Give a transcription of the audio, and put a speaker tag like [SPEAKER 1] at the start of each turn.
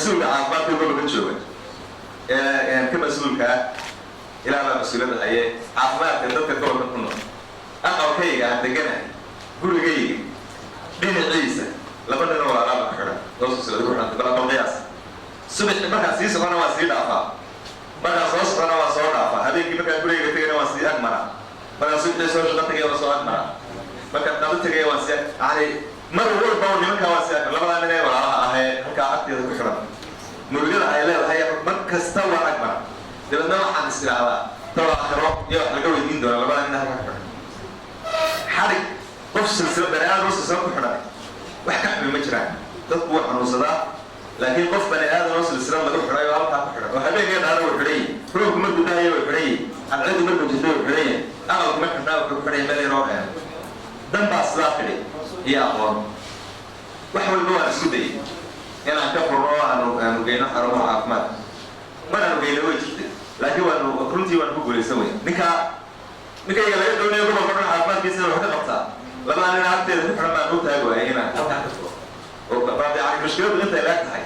[SPEAKER 1] Mas-uulka caafimaadka gobolka jooga ee ka mas-uulka ah, ilaa baa mas-uuliyadda haye caafimaadka dadka gobolka ku nool, aqalkayga aan deganahay, gurigayga dhinaciisa laba nin oo walaalaaba ku xidhan oo silsilada ku xidhantay. Bal qiyaas, subaxi markaan sii socona waan sii dhaafaa, markaan soo socona waan soo dhaafaa, habeenkii markaan gurigayga tegayna waan sii agmaraa, markaan subaxii soo shaqo tegaya waan soo agmaraa, markaan qado tegaya waan sii, yani mar walba nimankaa waan sii agmara. Labadaa nin ee walaalaha ahee halkaa agteeda ku xidhan, murugada ay leedahay, mar kasta waan agmara. Dabeedna waxaan is idhaahdaa, talo aakhiro iyo wax laga weydiin doonaa labadaa nin halkaa ku xidhan. Xadhig qof silsila, bani aadam oo silsila ku xidhan, wax ka xumi ma jiraan. Dadku wuu xanuunsadaa, laakiin qof bani aadam oo silsilad lagu xidhay oo halkaa ku xidhan oo habeenkii dhaana wuu xidhan yahay, roobku markuu daayo wuu xidhan yahay, cadceedu markuu jirto wuu xidhan yahay, aqalku ma xidhnaa, wuxuu ku xidhan yahay meel yaroo dheer. Dan baa sidaa tidhi iyo aqoon. Wax walba waan isku dayay inaan ka furno oo aanu geyno xarumaha caafimaadka. Manaanu geyno, way jirtay, laakiin waanu runtii waanu ku guulaysan wey. Ninkayga laga doonayo gobolka dhan caafimaadkiisana wax ka qabtaa, labada nin agteeda ku xidhan baan u taag waayay inaan halkaa ka furo oo yani mushkiladu intay leeg tahay.